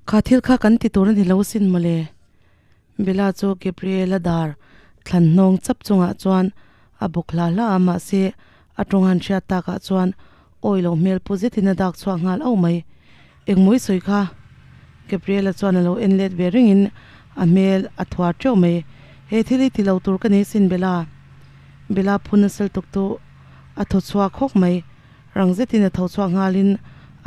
Kha thil kha kan ti tur a ni lo sin mawle. Bella chu Gabriel-a dar thlan hnawng chap chungah chuan a bawk hla hla a, mahse a tawng han hriat takah chuan awi lo hmel pu zetin a dak chhuak nghal auh mai. Engmawi sawi kha? Gabriel-a chuan a lo en let ve rengin a hmel a thuar teuh mai. He thil hi ti lo tur ka nei sin Bella. Bella phun a sel tuk tu a thaw chhuak hawk mai. Rang zetin a tho chhuak nghalin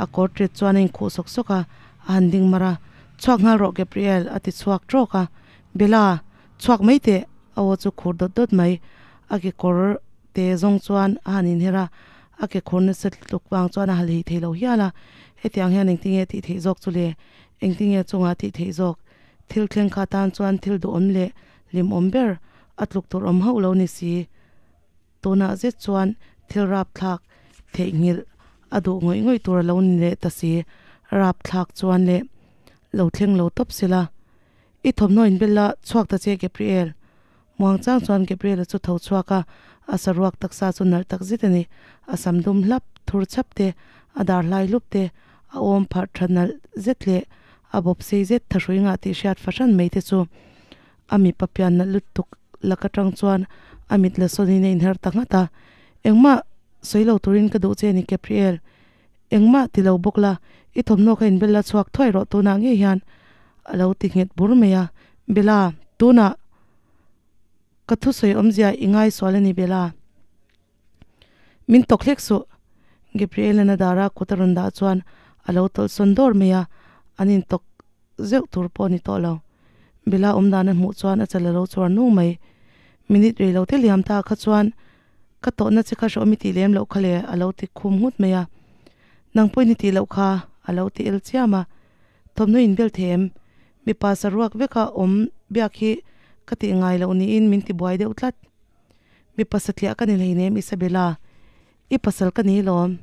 a kawr tet chuan a inkhuh sawk sawk a, a han ding mar a, Chhuak nghal rawh Gabriel a ti chhuak trawk a, Bella, chhuak mai teh a aw chu khur dawt dawt mai, a ke kawr te zawng chuan a han inher a, a ke khur nasa tluk vang chuan a hal hei thei lo hial a, hetiang hian engtinge tih theih zawk chu le, engtinge chungah tih theih zawk, thil thleng kha tan chuan thil duhawm leh hlimawm ber a tluk tur awm hauh lo ni si. Tunah zet chuan thil rapthlak theihnghilh a duh ngawih ngawih tur a lo ni leh ta si, rapthlak chuan leh lo thleng lo tawp sela. I thawmhnaw inbel la chhuak ta che Gabriel. Muangchang chuan Gabriel-a chu tho chhuak a, a saruak taksa chu nalh tak zet a ni. A sam dum hlap thur chhap te, a dar hlai hlup te, a awm pharh tha nalh zet leh a bawp sei zet thahrui ngah tih hriat fahran mai te chu A mipa pian nalh lutuk lak atang chuan a mit la sawnin a inher ta nghat a, Engmah sawi lo turin ka duh che a ni Capriel. Engmah ti lo bawk la, i thawmhnaw kha inbel la chhuak thuai rawh tunah ngei hian a lo ti nghet bur mai a, Bella, tunah ka thusawi awmzia i ngaisual a ni Bella. Min tawk hlek suh. Gabriel-a'n a dara kut a rawn dah chuan a lo tawlh sawn dawr mai a, an intawk zeuh tur pawh a ni tawh lo. Bella awm dan a hmuh chuan a chal a lo chuar nung mai. Minute rei lo te liam ta kha chuan ka tawhna che kha hrawm i tih lem loh kha le a lo ti khum nghut mai a. Nang pawhin i tih loh kha a lo ti el chiam a. Thawmhnaw inbel them, mipa saruak veka awm biak hi ka tih ngai loh niin min ti buai deuh tlat. Mi pasatliah ka ni hleinem Isabella, i pasal ka ni lawm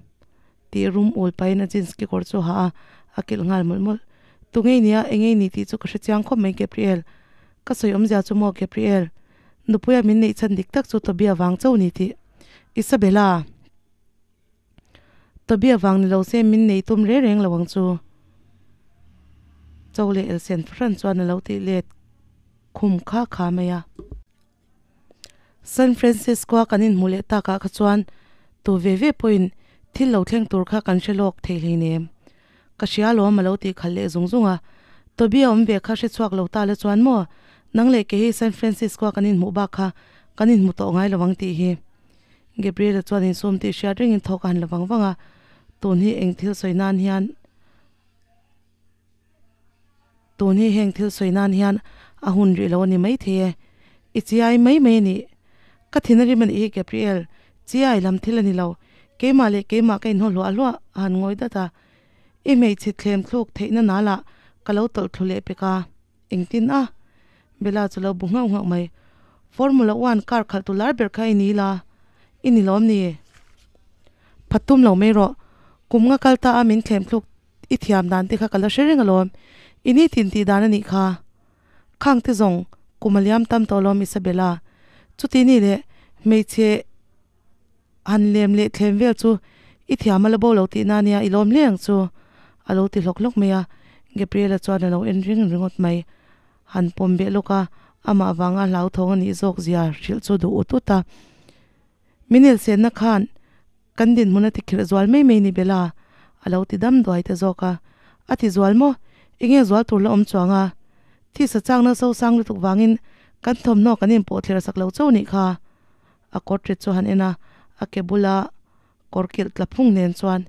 tih rum ul pahin a jeans kekawr chu a ha a, a kilh nghal mawlh mawlh. Tu ngei nia, eng ngei ni tih chu ka hre chiang khawp mai Gabriel. Ka sawi awmzia chu maw Gabriel, nupuia min neih chhan dik tak chu Toby avang chauh ni tih. Isabella. Toby avang ni lo se min nei tum reng reng lo ang chu. Cho leh Elsen fahran chuan a lo tih let khum kha kha mai a. San Francisco-a kan inhmuh leh takah kha chuan tu ve ve pawhin thil lo thleng tur kha kan hre lawk thei hleinem. Ka hria alawm a lo tih khalh leh zung zung a. Toby a awm ve kha hre chhuak lo ta la chuan maw nang leh kei hi San Francisco-a kan inhmuh bak kha kan inhmu tawh ngai lo ang tih hi. Gabriel-a chuan insum tih hriat rengin thawk a han la vang vang a, tun hi eng thil sawi nan hian Tun hi heng thil sawi nan hian a hun rih lo a ni maithei e. I chiai mai mai a nih. Ka thin a rim a nih hi Gabriel, chiai lam thil a ni lo. Keimah leh keimah ka inhaw hluah hluah a han ngawi dat a. I hmeichhe thlem thluk theihna nalah ka lo tawlh thlu leh pek a. Engtin a? Bella chu lo bu nghauh nghauh mai. Formula One car khalh tu lar ber kha i ni la, i ni lawm ni? Phat tum lo mai rawh. Kum nga kal ta a min thlem thluk I thiam dan te kha ka la hre reng alawm, i ni tin tih dan a nih kha. Khang te zawng kum a liam tam tawh alawm Isabella. Chuti ni leh hmeichhe han lem leh thlem vel chu i thiam a la bo lo tih na nia i lawm hle ang chu a lo ti hlawk hlawk mai a, Gabriela chuan a lo en ring ringawt mai. Han pawm beh lawk a, amah vanga hlauthawng a nih zawk zia hrilh chu duh ut ut a. Min elsenna khan Kan dinhmun a ti khirh zual mai mai ni Bella, a lo ti dam duai ta zawk a. A ti zual maw? Enge zual tur la awm chuang a? Thisa changna so sang lutuk vangin kan thawmhnaw kan inpawh thler sak lo chauh nih kha. A kawr ṭet chu han en a, a ke bula kawr kilh tla phung nen chuan,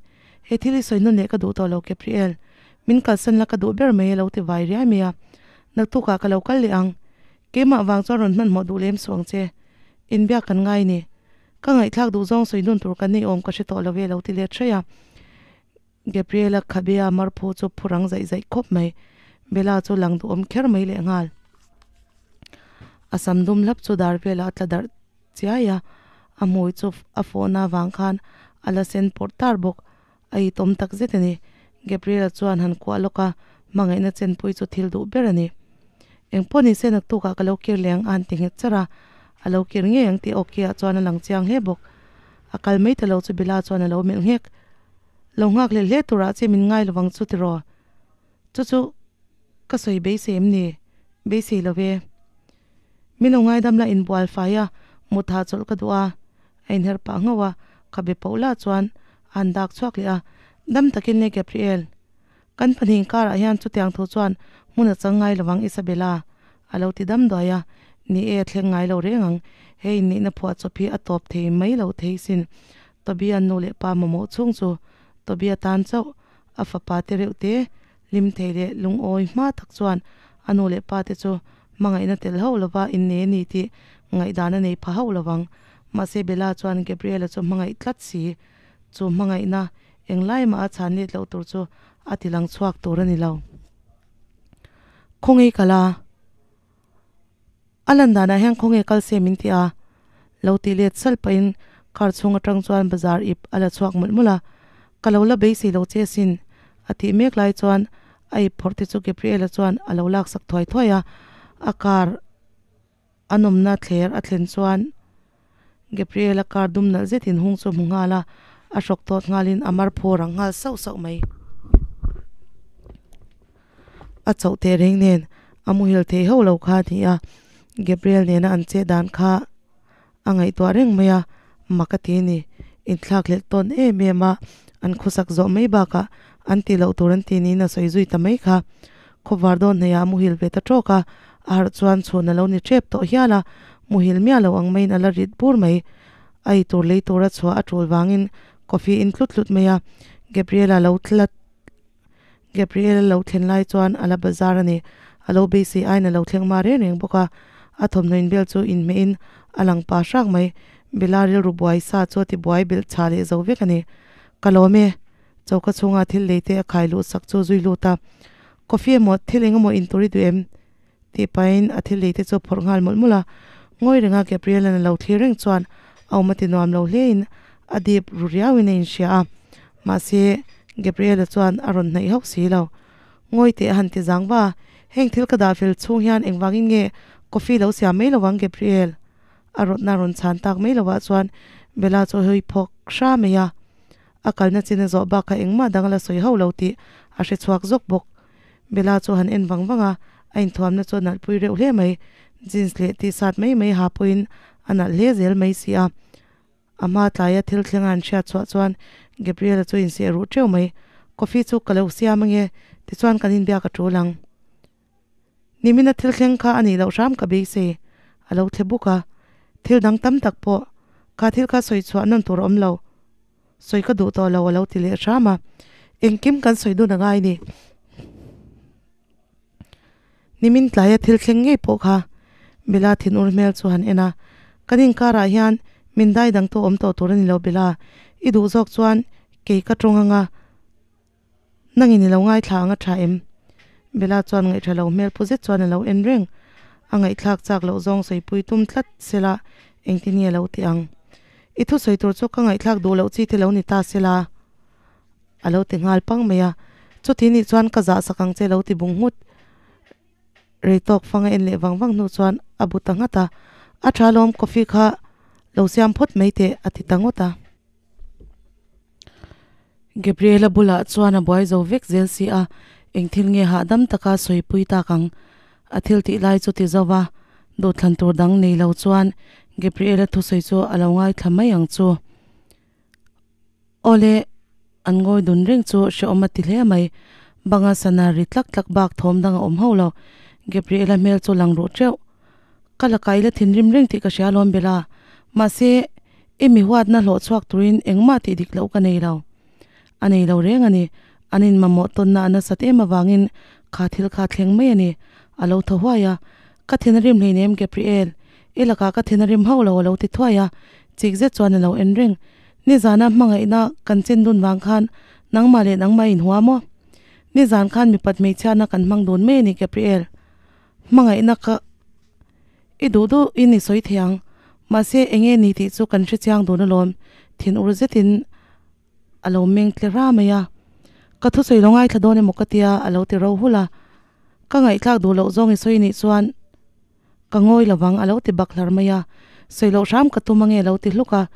He thil hi sawi nawn leh ka duh tawh lo Gabriel, min kalsan la ka duh ber mai a lo ti vai riai mai a. Naktukah ka lo kal leh ang. Keimah vang chuan rawn hmanhmawh duh lem suh ang che. Inbiak kan ngai ni. Ka ngaihthlak duh zawng sawi nun tur kan nei awm ka hre tawh lo e lo ti let hraih a. Gabriela khabea marphu chu phu rang zaih zaih khawp mai. Bella chu lang duhawm kher mai leh nghal. A sam dum hlap chu dar velah a tla darh chiai a, a hmui chu a fawhna avang khan a la sen pawrh tar bawk. A itawm tak zet a ni. Gabriela chuan han kuah lawk a, hmangaihna chenpui chu thil duh ber a ni. Engpawh ni se naktukah ka lo kir leh ang a han ti nghet char a, a lo kir ngei ang tih awki ah chuan a lang chiang hle bawk. A kal mai ta lo chu Bella chuan a lo melh nghek. Lo nghak hleh hle turah che min ngai lovang chu tiraw? Chu chu. Ka sawi beisei em ni? Beisei lo ve. Min lo ngaidam la inbual fai a, mut hah chawlh ka duh a. A inher pah nghauh a, ka be poh lah chuan a han dak chhuak leh a, Dam takin le Gabriel. Kan pahnih inkarah hian chutiang thu chuan hmun a chang ngai lovang Isabella a lo ti dam duai a, ni e a thleng ngai lo reng ang, he innihna phuah chawp hi a tawp thei mai lo thei sin. Toby-a nu leh pa mamawh chhung chu Toby-a tan chauh a fapa te reuh te hlim thei leh lungawi hma tak chuan a nu leh pa te chu hmangaihna tel hauh lova innei a ni tih ngaihdan a nei pha hauh lovang. Mahse Bella chuan Gabriel-a chu hmangaih tlat si. Chu hmangaihna englai mah a chhan let loh tur chu a ti lang chhuak tur a ni lo. Khawnge kal a? A lan danah hian khawnge kal se min ti a? Lo tih let salh pahin car chhung atang chuan bazar ip a la chhuak mawlh mawlh a. Ka lo la beisei lo che asin a tih mek lai chuan a ip phawrh te chu Gabriel-a chuan a lo laksak thuai thuai a, a car A nawmna thler a thlen chuan Gabriel-a car dum nalh zetin hung chu a hmu nghal a, a hrawk tawt nghalin a mar phur ang nghal sauh sauh mai. A chauh teh reng nen a muhil thei hauh lo kha a ni a, Gabriel nena an chet dan kha a ngaihtuah reng mai a, mak a ti a ni. Inthlak hlelh tawn em em a, an khawsak zawh mai bakah an tih loh tur an ti niin a sawi zui ta mai kha. Khawvar dawn hnaihah a muhil ve ta tawk a, a harh chuan chhun a lo ni tep tawh hial a, muhil miah lo ang maiin a la rit bur mai. A ei tur lei tura chhuah a tul vangin coffee in tlut tlut mai a, Gabriela lo tlat Gabriela lo thlen lai chuan a la bazar a ni. A lo beisei aiin a lo thleng hma reng reng bawk a, a thawmhnaw inbel chu inhmehin a lang pa hrak mai. Bella rilru buai sa chu a ti buai belh chha leh zo vek a ni. Ka lawm e. Choka chhunga thil lei te a khai luh sak chu zui lut a, Coffee emaw thil eng emaw in tur i duh em? tih pahin a thil lei te chu a phawrh nghal mawlh mawlh a. Ngawi renga Gabriel-a'n a lo thlir reng chuan a awm a ti nuam lo hlein a dip ru riauin a inhria a. Mahse, Gabriel-a chuan a rawn hnaih hauh si lo. Ngawi teh a han ti zang va, Heng thil ka dah fel chhung hian engvangin nge coffee lo siam mai lovang Gabriel? A rawtna rawn chhan tak mai lovah chuan Bella chu a hawi phawk hra mai a. A kalna chin a zawh bak kha engmah dang a la sawi hauh lo tih a hre chhuak zawk bawk. Bella chu han en vang vang a, a inthuamna chu a nalhpui reuh hle mai. Jeans leh t-shirt mai mai ha pawhin a nalh hle zel mai si a. A hma tlaia thil thleng a han hriat chhuah chuan Gabriela chu inseh ruh teuh mai. Coffee chu ka lo siam ange, tichuan kan inbiak a tul ang. Nimina thil thleng kha a nih loh hram ka beisei, a lo thle buk a. Thil dang tam tak pawh kha thil kha sawi chhuah nawn tur a awm lo. Sawi ka duh tawh lo a lo ti leh hram a. Engkim kan sawi dun a ngai ni. Nimin tlaia thil thleng ngei pawh kha Bella thinur hmel chu han en a. Kan inkarah hian min dai dang tu awm tawh tur a ni lo Bella. I duh zawk chuan kei ka tawng anga. Nangin i lo ngaithla ang a tha em? Bella chuan ngaihṭha lo hmel pu zet chuan a lo en reng. A ngaihthlak chak loh zawng sawipui tum tlat sela engtin nge a lo ti ang? I thusawi tur chu ka ngaihthlak duh loh chi te lo ni ta sela a lo ti nghal pang mai a. Chuti nih chuan ka zah sak ang che lo ti bung nghut. Rei tawk fang a en leh vang vang hnu chuan a bu ta nghat a. A tha lawm coffee kha lo siam phawt mai teh a ti ta ngawt a. Gabriela bulah chuan a buai zo vek zel si a, eng thil nge hahdam taka sawipui tak ang? A thil tih lai chu ti zo va, duhthlan tur dang nei lo chuan Gabriela thusawi chu a lo ngaithla mai ang chu. Awle, an ngawi dun reng chu hrehawm a ti hle mai. Banga sana ri tlak tlak bak thawm dang a awm hauh lo. Gabriela hmel chu lang ruh teuh. Ka la kai la thinrim reng tih ka hria alawm Bella. Mahse, i mi huatna hlawh chhuak turin engmah tih dik loh ka nei lo. A nei lo reng a ni. An inmamawh tawnna a nasat em avangin kha thil kha thleng mai a ni. A lo thaw huai a. Ka thin a rim hleinem Gabriel. I lakah ka thin a rim hauh lo a lo ti thuai a. Chik zet chuan a lo en reng. Nizana hmangaihna kan chen dun vang khan nangmah leh nangmah i inhua maw? Nizan khan mipat hmeichhiatna kan hmang dun mai a ni Gabriel. Hmangaihna ka i duh duh in i sawi thei ang, mahse eng nge ni tih chu kan hre chiang dun alawm, thin ur zetin a lo meng tle ra mai a. Ka thusawi lo ngaithla dawn emaw ka tia a lo ti ro hul a, ka ngaihthlak duh loh zawng i sawi nih chuan ka ngawi lovang a lo ti bak hlar mai a, sawi loh hram ka tum ange a lo ti hluk a,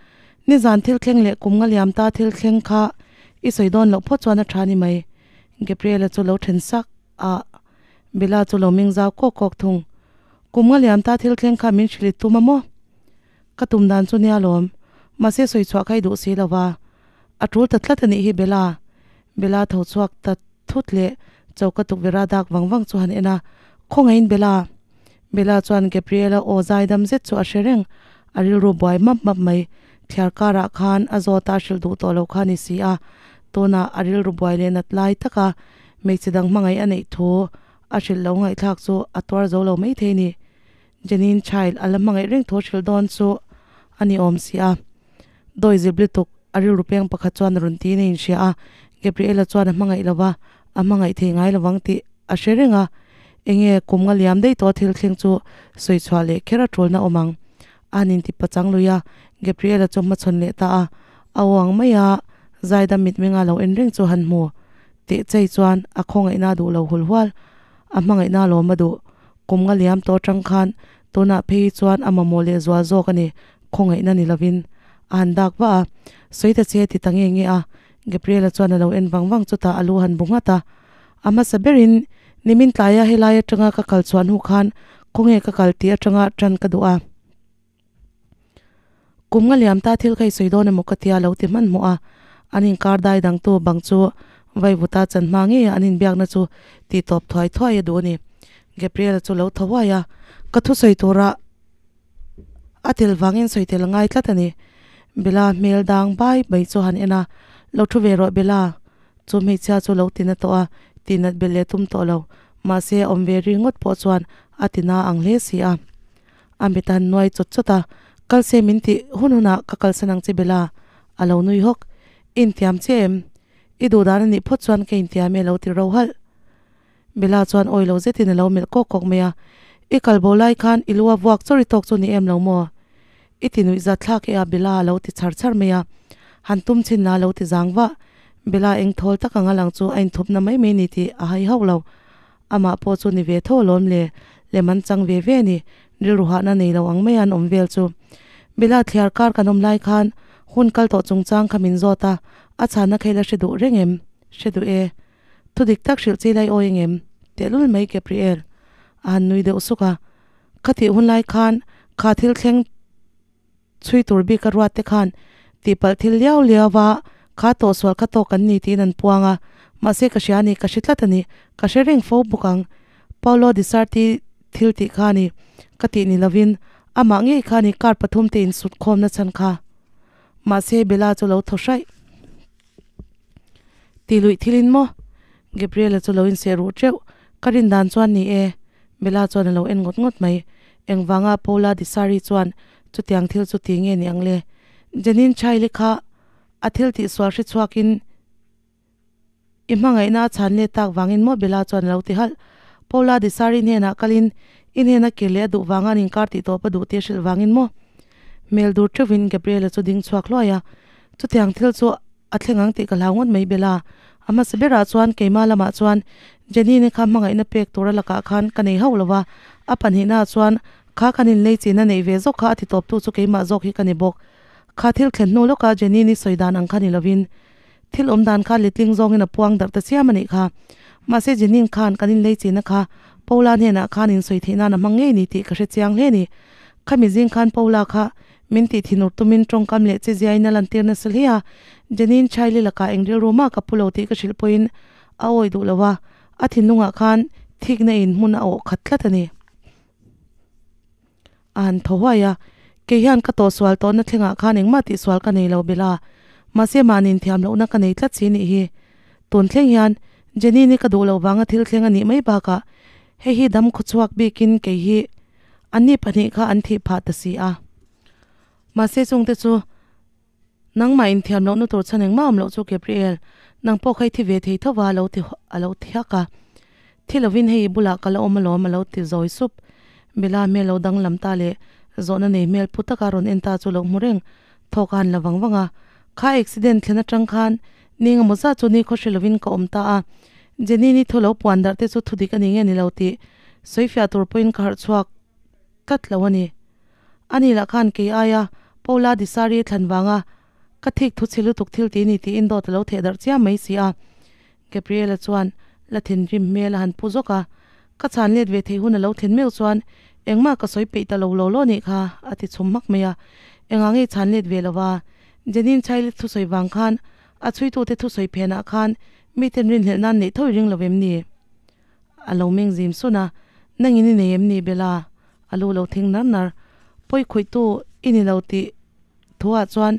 nizan thil thleng leh kum nga liam ta thil thleng kha i sawi dawn loh phawt chuan a tha ni mai, Gabriel-a chu lo then sak a. Bella chu lo meng zau kawk kawk thung. Kum nga liam ta thil thleng kha min hrilh tum a maw? Ka tum dan chu nia lawm. Mahse sawi chhuah kha i duh si lo va. A tul ta tlat a nih hi Bella. Bella tho chhuak ta thut leh choka tukverh a dak vang vang chu han en a, Khawngaihin Bella. Bella chuan Gabriela aw zaidam zet chu a hre reng. A rilru buai map map mai. Thliar karah khan a zawt a hrilh duh tawh lo kha a ni si a. Tunah a rilru buai leh nat lai taka hmeichhe dang hmangaih a neih thu a hrilh lo ngaihthlak chu a tuar zo lo maithei a ni. Jenin Child a la hmangaih reng thu hrilh dawn chu a ni awm si a. Dawi zip lutuk a rilru peng pakhat chuan a rawn tiin a inhria a, Gabriela chuan a hmangaih lo va, a hmangaih thei ngai lovang tih a hre reng a. Enge kum nga liam daih tawh thil thleng chu sawi chhuah leh kher a tulna awm ang. A han inti pachang lui a, Gabriela chu hmachhawn leh ta a, a aw ang mai a, Zaida mitmenga lo en reng chu han hmu teh chei chuan a khawngaihna a duh lo hul hual. A hmangaihna a lawm a duh. Kum nga liam tawh atang khan tunah phei hi chuan a mamawh leh zual zawk a ni, khawngaihna ni lovin. A han dak vah a, sawi ta che ti ta nge nge a. Gabriela chuan a lo en vang vang chutah a lu han bu nghat a. A hmasa berin nimin tlaia helai atanga ka kal chhuah hnu khan khawnge ka kal tih atanga tan ka duh a. Kum nga liam ta thil kha i sawi dawn emaw ka tia lo ti hmanhmawh a, an inkar dai dangtu bang chu Vaivuta chan hma ngei a an inbiakna chu tih tawp thuai thuai a duh a ni. Gabriel-a chu lo tho huai a, ka thusawi tura a tel vangin sawi tel a ngai tlat a ni. Bella hmel dang bai bai chu han en a, Lo thu ve rawh Bella, chu hmeichhia chu lo ti na tawh a, tih nat belh leh tum tawh lo, mahse a awm ve ri ngawt pawh chuan a ti na ang hle si a. A mit a han nuai chawt chawt a, Kal se min tih hun hunah ka kalsan ang che Bella, a lo nui hawk. I intiam chiah em? I duh dan a nih phawt chuan ka intiam e a lo ti ro halh. Bella chuan awi lo zetin a lo melh kawk kawk mai a, I kal bo lai khan i lu a vuak chawri tawk chu ni em lo maw? I ti nuih zat thlak e a Bella a lo ti chhar chhar mai a, han tum chhin la a lo ti zang vah. Bella eng thawl tak anga lang chu a inthupna mai mai ni tih a hai hauh lo. Amah pawh chu ni ve tho alawm le, lem an chang ve ve a ni, rilru hahna nei lo ang mai a an awm vel chu. Bella thliar kar kan awm lai khan hun kal tawh chungchang kha min zawt a, a chhanna kha i la hre duh reng em? Hre duh e. Thu dik tak hrilh chi lai awi engem? Tehlul mai Gabriel. A han nui deuh suk a. Khatih hun lai khan kha thil thleng chhui tur bik a ruat te khan tihpalh thil liau liau va kha tawhsual kha tawk kan ni tiin an puang a. Mahse ka hria a ni, ka hre tlat a ni. Ka hre reng fo bawk ang. Paolo Di Sarti thil tih kha a ni. Ka tih ni lovin amah ngei kha a ni car pathum te insut khawmna chhan kha. Mahse Bella chu lo thaw hraih. Ti luih thil in maw? Gabriela chu lo inseh ruh teuh. Ka rin dan chuan ni e. Bella chuan a lo en ngawt ngawt mai. Engvanga Paula Disari chuan chutiang thil chu ti nge ni ang le? Jenin Chaili kha a thil tihsual hre chhuakin i hmangaihna a chhan let tak vangin maw Bella chuan a lo ti halh. Paula Disari hnenah kalin i hnena kir leh a duh vanga an inkar tih tawp a duh tih a hrilh vangin maw? Hmel dur teuhin Gabriela chu ding chhuak hluai a. Chutiang thil chu a thleng ang tih ka hlau ngawt mai Bella. A hmasa berah chuan keimah lamah chuan Jenny-ni kha hmangaihna pek tura lakah khan ka nei hauh lo va, a pahnihnaah chuan kha kan inlei china neih ve zawk kha a ti tawptu chu keimah zawk hi ka ni bawk. Kha thil thlen hnu lawka Jenny-ni sawi dan ang kha ni lovin thil awm dan kha letling zawngin a puang darh ta chiam a nih kha. Mahse Jenny-n khan kan inlei china kha Paula hnenah khan insawi theih nan a hmang ngei ni tih ka hre chiang hle a ni. Khami zing khan Paula kha Min tih thinur tumin tawngkam leh che ziain a lantir nasa hle a, Jenin Chaili lakah eng rilru mah ka pu lo tih ka hrilh pawhin a awi duh lo a, a thinlungah khan thikna in hmun a awh khat tlat a ni. A han thaw huai a, Kei hian ka tawhsual tawhna thlengah khan engmah tihsual ka nei lo Bella, mahse mahni inthiam lohna ka nei tlat si nih hi. Tun thleng hian Jenin-i ka duh loh vanga thil thleng a nih mai bakah hei hi dam khawchhuak bikin kei hi Anni pahnih kha an thih phah ta si a. Mahse chungte chu nangmah inthiam lohna tur chhan engmah awm loh chu Gabriel, nang pawh kha i thi ve thei tho va a lo ti a lo ti hak a. Thi lovin hei i bulah ka la awm alawm a lo ti zawi sup. Bella hmel lo danglam ta leh zawhna nei hmel pu taka rawn en ta chu lo hmu reng thawk a han la vang vang a. Kha accident thlen atang khan ni engemaw zat chu ni khaw hre lovin ka awm ta a. Jenny ni thu lo puan darh te chu thudik a ni nge ni lo tih Sawifiah tur pawhin ka harh chhuak tlat lo a ni. Ani lah khan kei aia Paula Disari thlan vanga ka thik thu chhe lutuk thil ti ni tiin dawt a lo theh darh chiam mai si a. Gabriela chuan la thinrim hmel a han pu zawk a. Ka chhan let ve thei hun a lo thlen meuh chuan engmah ka sawi peih ta lo law law nih kha, a ti chhum hmak mai a. Engah nge chhan let ve lova? Jenin Chaili thusawi vang khan a chhuitute thusawi phenah khan miten rinhlelh nan neih tho i ring lo em ni? A lo meng zim sun a, Nangin i nei em ni Bella? A lu lo thing nar nar. Pawi khawihtu i ni lo tih thuah chuan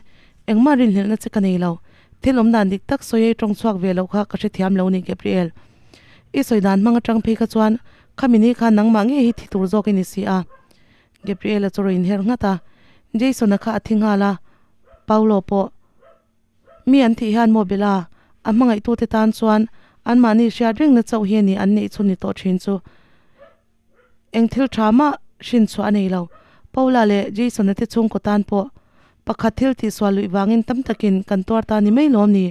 engmah rinhlelhna che ka nei lo. Thil awm dan dik tak sawi ei tawng chhuak ve loh kha ka hrethiam lo ni Gabriel. I sawi dan hmang atang phei kha chuan khami ni khan nangmah ngei hi thi tur zawk i ni si a. Gabriel-a chu rawn inher nghat a, Jason-a kha a thi nghal a, Paolo pawh. Mi an thih hian maw Bella, a hmangaihtute tan chuan anmahni hriat rengna chauh hi a ni an neih chhun ni tawh thin chu. Eng thil tha mah hrin chhuah a nei lo. Paula leh Jason-a te chhungkaw tan pawh pakhat thil tihsual luih vangin tam takin kan tuar ta ni mai lawm ni.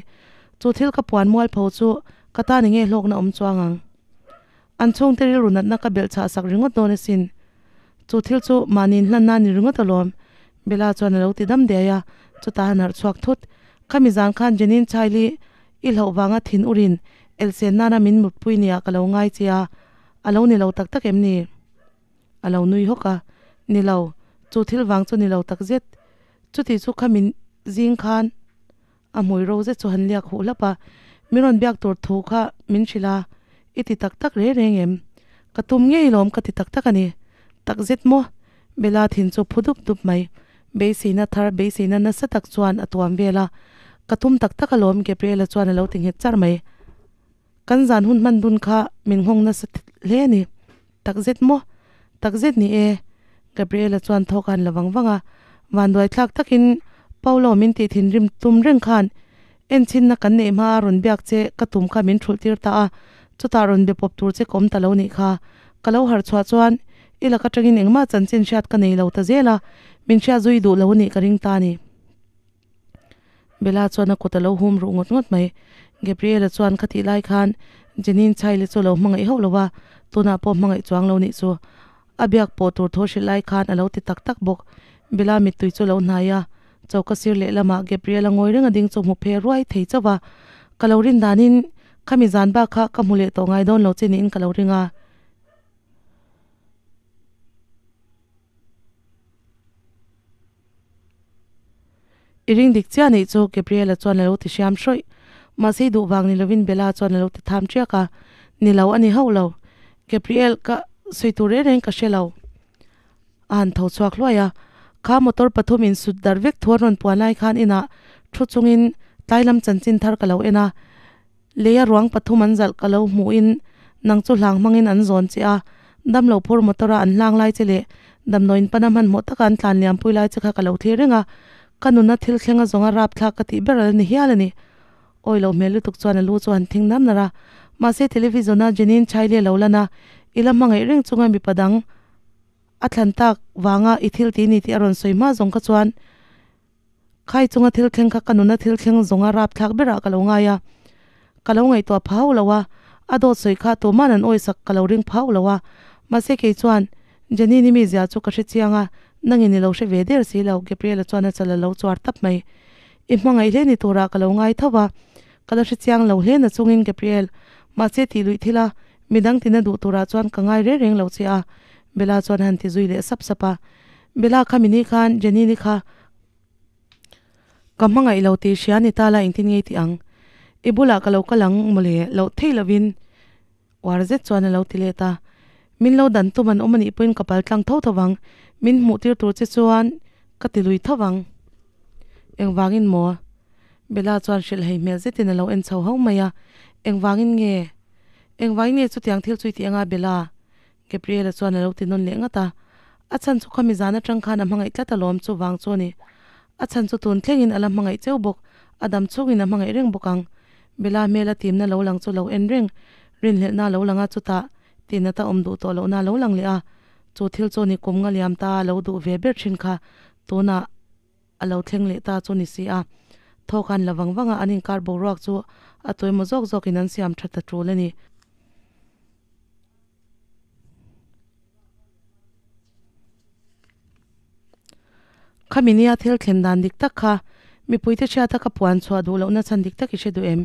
Chu thil ka puan mualpho chu ka tan enge hlawkna awm chuang ang. An chhungte rilru natna ka belh chhah sak ringawt dawn asin. Chu thil chu mahni inhlanna a ni ringawt alawm. Bella chuan a lo ti dam diai a, chutah a narh chhuak thut. Khami zan khan Jenin Chaili i hlauh vanga thin urin elsen nana min mutpui nia ka lo ngai che a, a lo ni lo tak tak em ni? A lo nui hawk a, Ni lo, chu thil vang chu ni lo tak zet. Chuti chu khami zing khan a hmui ro zet chu han liak huh hlap a, Min rawn biak tur thu kha min hrilh a, i ti tak tak reng reng em? Ka tum ngei lawm ka ti tak tak a ni. Tak zet maw? Bella thin chu phu dup dup mai. Beiseina thar beiseina nasa tak chuan a tuam vel a, Ka tum tak tak alawm Gabriela chuan a lo ti nghet char mai. Kan zan hun hman dun kha min nghawng nasa hle a ni. Takzet maw? Takzet ni e. Gabriela chuan thawk a han la vang vang a, vanduai thlak takin Paolo min tih thinrim tum reng khan enchinna kan neih hma a rawn biak che ka tum kha min thulh tir ta a, chutah rawn be pawp tur che ka awm ta lo nih kha. Ka lo harh chhuah chuan i lak atangin engmah chanchin hriat ka nei lo ta zel a, min hriat zui duh lo nih ka ring ta a ni. Bella chuan a kut a lo hum ruh ngawt ngawt mai. Gabriela chuan khatih lai khan Jenin Chaile chu a lo hmangaih hauh lo a, tunah pawh hmangaih chuang lo nih chu. A biak pawh tur thaw hrilh lai khan a lo ti tak tak bawk. Bella mittui chu a lo hnai a, choka sir lehlamah Gabriela ngawi reng a ding chu hmu phe ruai thei chauh va. Ka lo rin danin khami zan bak kha ka hmu leh tawh ngai dawn lo che niin ka lo ring a. I ring dik chiah nih chu Gabriela chuan a lo ti hriam hrawih. Mahse i duh vang ni lovin Bella chuan a lo ti tham tiak a, Ni lo a ni hauh lo. Gabriel ka sawi tur reng reng ka hre lo. A han tho chhuak hluai a, Kha motor pathum in sut dar vek thu an rawn puan lai khan inah thu chungin tlai lam chanchin thar ka lo en a, Leia ruang pathum an zalh ka lo hmuhin nang chu hlang hmangin an zawn che a, damlo phur motor a an hlang lai che leh damdawiin pana hmanhmawh taka an tlan liam pui lai che kha ka lo thlir reng a, ka nuna thil thleng a zawnga rapthlak ka tih ber al ni hial a ni. Awi lo hmel lutuk chuan a lu chu han thing nar nar a, mahse television a Jenin Chaile lo lan a, i la hmangaih reng chunga mipa dang a thlan tak vanga i thil ti ni tih a rawn sawi hma zawng kha chuan Khai chunga thil thleng kha ka nuna thil thleng zawnga rapthlak berah ka lo ngai a, ka lo ngaihtuah phau lo a, a dawt sawi kha tuman an awisak ka lo ring phau lo a, mahse kei chuan Jenny ni mizia chu ka hre chiang a, nangin i lo hre ve der si lo, Gabriela chuan a chal a lo chuar tap mai. I hmangaih hle ni turah ka lo ngai tho va, ka la hre chiang lo hle na chungin Gabriel, mahse tih luih thil a, midang tina duh turah chuan ka ngai reng reng lo che a, Bella chuan a han ti zui leh sap sap a. Bella kha mini khan Jenny ni kha ka hmangaih lo tih hria ni ta la engtin ngei tih ang. I bulah ka lo kal ang mawle loh theih lovin uar zet chuan a lo ti let a. Min lo dan tum an awm anih pawhin ka pal tlang tho tho vang, min hmuh tir tur che chuan ka ti lui tho vang. Engvangin maw? Bella chuan hrilh hei hmel zetin a lo en chho ho mai a. Engvangin nge? Engvangin nge chutiang thil chu i tih anga Bella? Gabriela chuan a lo ti nawn leh ngat a, a chhan chu khami zan atang khan a hmangaih tlat alawm chu vang chu a ni. A chhan chu tun thlengin a la hmangaih cheu bawk, a dam chhungin a hmangaih reng bawk ang. Bella hmela timna lo lang chu lo en reng, rinhlelhna a lo lang a, chutah tihnata awm duh tawh lohna a lo lang leh a, chu thil chu ni kum nga liam ta a lo duh ve ber thin kha tunah a lo thleng leh ta chu ni si a. Thawk han la vang vang a, an inkar boruak chu a tuemaw zawk zawkin an siam tha ta tul a ni. Khami nia thil thlen dan dik tak kha mipuite hriata ka puan chhuah duh lohna chhan dik tak i hre duh em?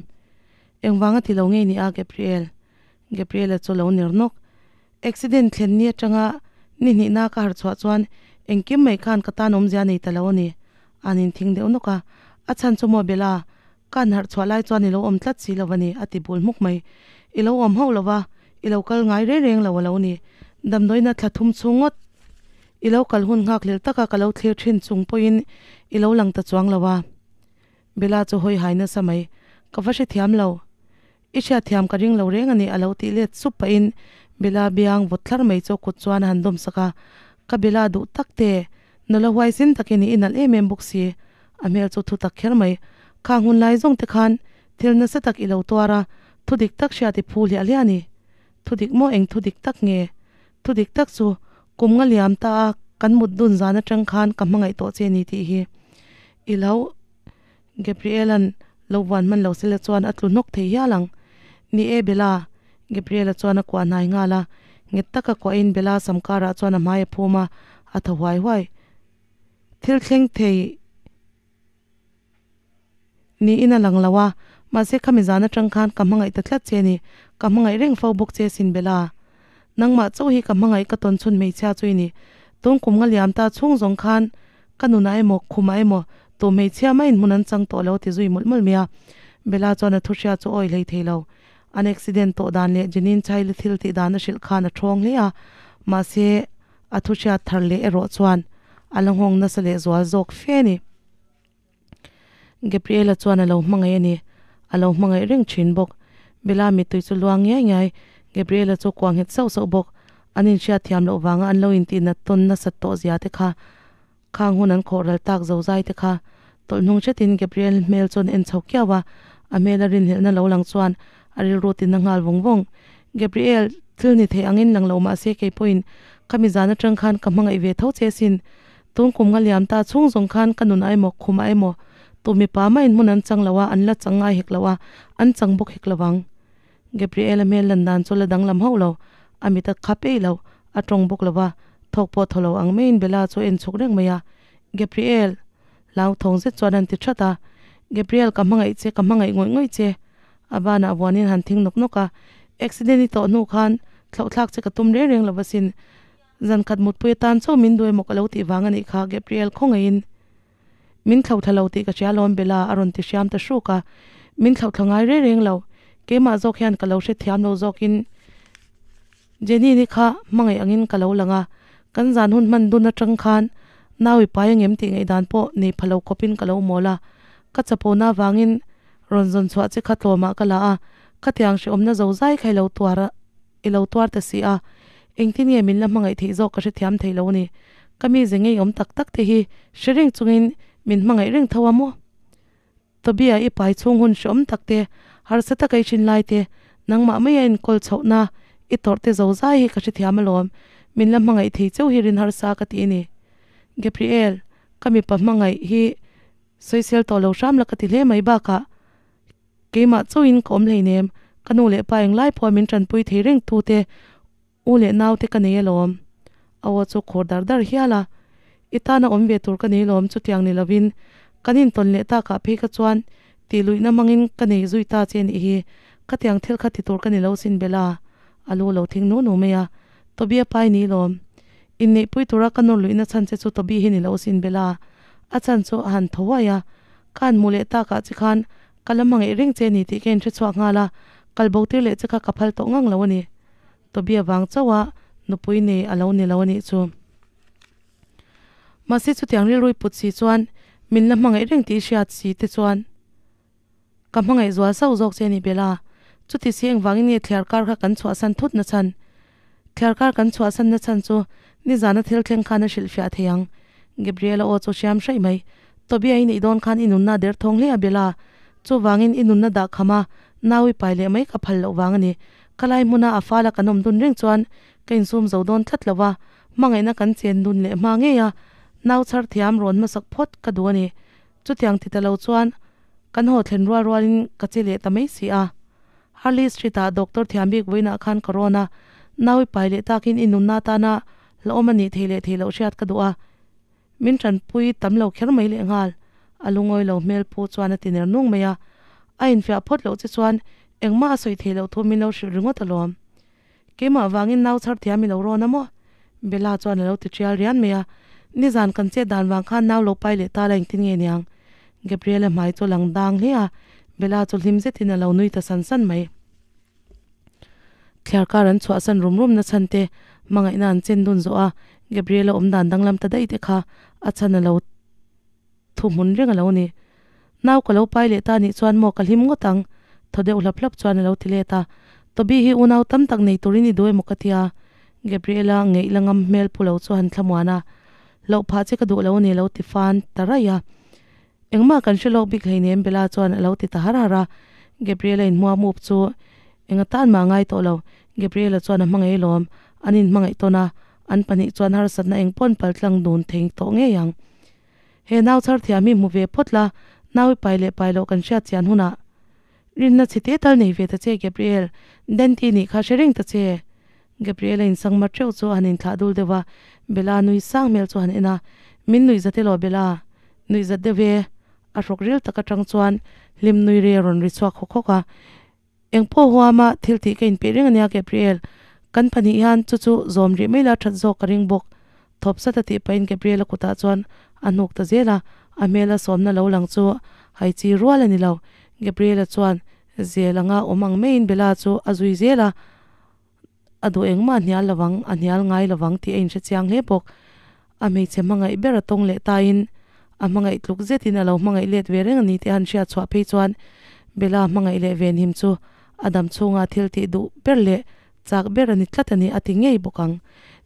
Engvanga ti lo ngei ni a Gabriel? Gabriela chu lo ner nawk. Accident thlen ni atanga ni hnihna ka harh chhuah chuan engkim mai khan ka tan awmzia nei ta lo a ni. An inthing deuh nawk a, a chhan chu maw Bella, ka an harh chhuah lai chuan i lo awm tlat si lo a ni, a ti bul hmuk mai. I lo awm hauh lo va, i lo kal ngai reng reng lo a lo ni. Damdawiina thla thum chhung ngawt i lo kal hun nghak hlel taka ka lo thlir thin chung pawhin i lo lang ta chuang lo a. Bella chu hawi hai nasa mai, Ka va hrethiam lo. I hriatthiam ka ring lo reng a ni a lo tih let sup pahin Bella biang vawt thlar mai chu kut chuan a han dawm sak a, Ka Bella duh tak te, nula huaisin takin i inalh em em bawk si. A hmel chu thu tak kher mai. Khang hun lai zawng te khan thil nasa tak i lo tuar a, thu dik tak hriat i phu hliah hliah a ni. Thu dik maw eng thu dik tak nge? Thu dik tak chu kum nga liam ta a kan mut dun zan atang khan ka hmangaih tawh che ni tih hi i lo Gabriel-a'n lo vuan hman lo sela chuan a tlu hnawk thei hial ang. Ni e Bella, Gabriel-a chuan a kuah hnai nghal a, nghet taka kuahin Bella sam karah chuan a hmai a phum a, a thaw huai huai. Thil thleng thei Niin a lang lo a, mahse khami zan atang khan ka hmangaih ta tlat che ni, ka hmangaih reng fo bawk che sin Bella. Nangmah chauh hi ka hmangaih ka tawn chhun hmeichhia chu i ni. Tun kum nga liam ta chhung zawng khan ka nunah emaw khumah emaw tu hmeichhia mah in hmun an chang tawh lo ti zui mawlh mawlh mai a. Bella chuan a thu hria chu awi hlei thei lo. An accident tawh dan leh Jenin Chaili thil tih dan a hrilh khan a thawng hle a, mahse a thu hriat thar leh erawh chuan a la nghawng nasa leh zual zawk fe a ni. Gabriela chuan a lo hmangaih a ni. A lo hmangaih reng thin bawk. Bella mittui chu luang ngiai ngiai. Gabriela chu kuah nghet sauh sauh bawk. An inhriat thiam loh vanga an lo intihnat tawn nasat tawh zia te kha, khang hun an khawh ral tak zo zai te kha. Tawlh hnung hretin Gabriel hmel chuan en chho kiau a, a hmela rinhlelhna lo lang chuan a rilru tinna nghal vawng vawng. Gabriel, thil ni thei angin lang lo mahse kei pawhin khami zan atang khan ka hmangaih ve tho che sin. Tun kum nga liam ta chhung zawng khan ka nun emaw khum ah emaw tu mipa mah in hmun an chang lo a, an la chang ngai hek lo a, an chang bawk hek lo ang. Gabriel-a hmel lan dan chu la danglam hauh lo, a mit a khap eih lo, a tawng bawk lo va, thawk pawh thaw lo ang maiin Bella chu a en chhuk reng mai a. Gabriel! Hlauthawng zet chuan an ti that a. Gabriel ka hmangaih che, ka hmangaih ngawih ngawih che. A banah vuanin han thing nawk nawk a, Accident i tawh hnu khan thlauhthlak che ka tum reng reng lo asin. Zan khat mutpui atan chauh min duh emaw ka lo tih vang a nih kha Gabriel khawngaihin min thlauhthla lo tih ka hria alawm Bella a rawn ti hriam ta hruk a, min thlauhthla ngai reng reng lo, keimah zawk hian ka lo hrethiam lo zawkin Jenny ni kha hmangaih angin ka lo lang a, kan zan hun hman dun atang khan nau i pai angem tih ngaihdan pawh nei pha lo khawpin ka lo mawl a, ka chapona avangin rawn zawn chhuah che kha tlawmah ka la a, khatiang hrehawmna zo zai kha i lo tuar a. I lo tuar ta si a, engtin nge min la hmangaih theih zawk ka hrethiam thei lo a ni. Ka mize ngeiawm tak tak te hi hre reng chungin min hmangaih reng tho a maw? Tobia i pai chhung hun hreawm tak te, harsa taka i hrin lai te, nangmah maia enkawl chhohna i tawrh te zo zai hi ka hrethiam alawm, min la hmangaih thei cheu hi rin harsa ka ti a ni. Gabriel, ka mipa hmangaih hi sawisel tawh lo hram la ka ti hle mai bakah, Keimah chauhin ka awm hleinem, ka nu leh pa englai pawh min tanpui thei reng tute u leh naute ka nei alawm. A aw chu khur dar dar hial a, I tana awm ve tur ka nei lawm chutiang ni lovin kan intawn leh takah phei kha chuan tih luihna hmangin ka nei zui ta che nih hi, khatiang thil kha ti tur ka ni lo sin Bella. A lu lo thing nu nu mai a, Toby a pai ni lawm. Inneihpui tura ka nawr luihna chhan che chu Toby hi ni lo sin Bella. A chhan chu a han tho uai a, Ka han hmuh leh takah che khan ka la hmangaih reng che ni tih ka inhre chhuak nghal a, kal bo tir leh che kha ka phal tawh ngang lo a ni. Toby avang chauh a nupui nei a lo ni lo a nih chu. Mahse chutiang rilrui put si chuan min la hmangaih reng tih hriat si te chuan ka hmangaih zual sauh zawk che a ni Bella. Chuti si engvangin nge thliar kar kha kan chhuahsan thut na chhan? Thliar kar kan chhuahsan na chhan chu nizana thil thleng khan a hrilhfiah thei ang. Gabriela aw chu hriam hraih mai. Toby-a i neih dawn khan i nunna a der thawng hle a Bella. Chuvangin i nunna dah kham a, nau i pai leh mai ka phal loh vang a ni. Ka lai hmuna a fala kan awm dun reng chuan ka insum zo dawn tlat lo va, hmangaihna kan chen dun leh hma ngei a, nau chhar thiam rawn hmasak phawt ka duh a ni. Chutiang ti ta lo chuan kan haw thlen rual rualin ka che leh ta mai si a. Harley Street-ah doctor thiam bik vawiinah khan ka rawn a, nau i pai leh takin i nunna atana hlauhawm a nih thei leh thei loh hriat ka duh a, min tanpui tam lo kher mai leh nghal. A lungawi lo hmel pu chuan a ti ner nung mai a, a infiah phawt loh che chuan engmah a sawi thei loh thu min lo hrilh ringawt alawm. Keimah vangin nau chhar thiam i lo rawn a maw? Bella chuan a lo ti tial rian mai a, Nizan kan chet dan vang khan nau lo pai leh ta la engtin nge niang? Gabriela hmai chu a lang dang hle a, Bella chu hlim zetin a lo nui ta san san mai. Thliar kar an chhuahsan rum rum na chhan te, hmangaihna an chen dun zawh a, Gabriela awm dan danglam ta daih te kha a chhan a lo thu hmun reng a lo ni. Nau ka lo pai leh ta nih chuan maw ka hlim ngawt ang, thaw deuh hlap hlap chuan a lo ti let a. Toby hi unau tam tak nei turin i duh emaw ka tia? Gabriela ngeih la ngam hmel pu lo chu han thlamuan a, Hlauh phah che ka duh lo a ni a lo ti fan ta raih a. Engmah kan hre lawk bik hleinem Bella chuan a lo ti ta har har a. Gabriela inhmuam up chu enga tan mah a ngai tawh lo. Gabriela chuan a hmangaih alawm, an inhmangaih tawn a, an pahnih chuan harsatna eng pawn paltlang dun thei tawh ngei ang. He nau chhar thiam hi hmu ve phawt la, nau i pai leh pai loh kan hriat chian hunah rinna chhe te tal nei ve ta che Gabriel, Denti nih kha hre reng ta che. Gabriel a insang mar teuh chu a han inthlah dul deuh a, Bella nui sang hmel chu a han en a, Min nuih zat elaw Bella? Nuih zat deuh e. A hrawk ril tak atang chuan hlim nui ri a rawn ri chhuak hawk hawk a. Engpawh huama thil tih ka inpeih reng ania Gabriel, kan pahnih hian chu chu zawm rih mai la that zawk ka ring bawk. Thawp sat a tih pahin Gabriel a kutah chuan a hnuk ta zel a, a hmela sawmna lo lang chu hai chi rual a ni lo. Gabriel-a chuan zel anga awm ang maiin Bella chu a zui zel a, a duh engmah a hnial lovang, a hnial ngai lovang tih a inhre chiang hle bawk. A hmeichhe hmangaih ber a tawng leh tain a hmangaih tluk zetin a lo hmangaih let ve reng a ni tih a han hriat chhuah phei chuan Bella hmangaih leh venhim chu a dam chhunga thil tih duh ber leh chak ber a ni tlat a ni a ti ngei bawk ang.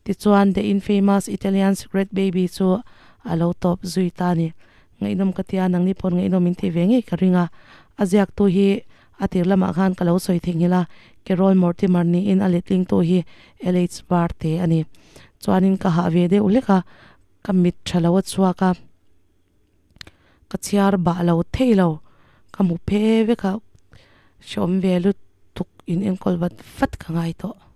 Tichuan The Infamous Italian Secret Baby chu a lo tawp zui ta a ni. Ngaihnawm ka tia nangni paw'n ngaihnawm in tih ve ngei ka ring a. A ziaktu hi a tir lamah khan ka lo sawi theihnghilh a, Carol Mortimer niin a letlingtu hi LH Varte a ni. Chuanin ka hah ve deuh hlek a, ka mit tha lo a chhuak a, ka chhiar bah lo thei lo, ka hmu phe vek a, hreawm ve lutuk in enkawl vat vat ka ngai tawh.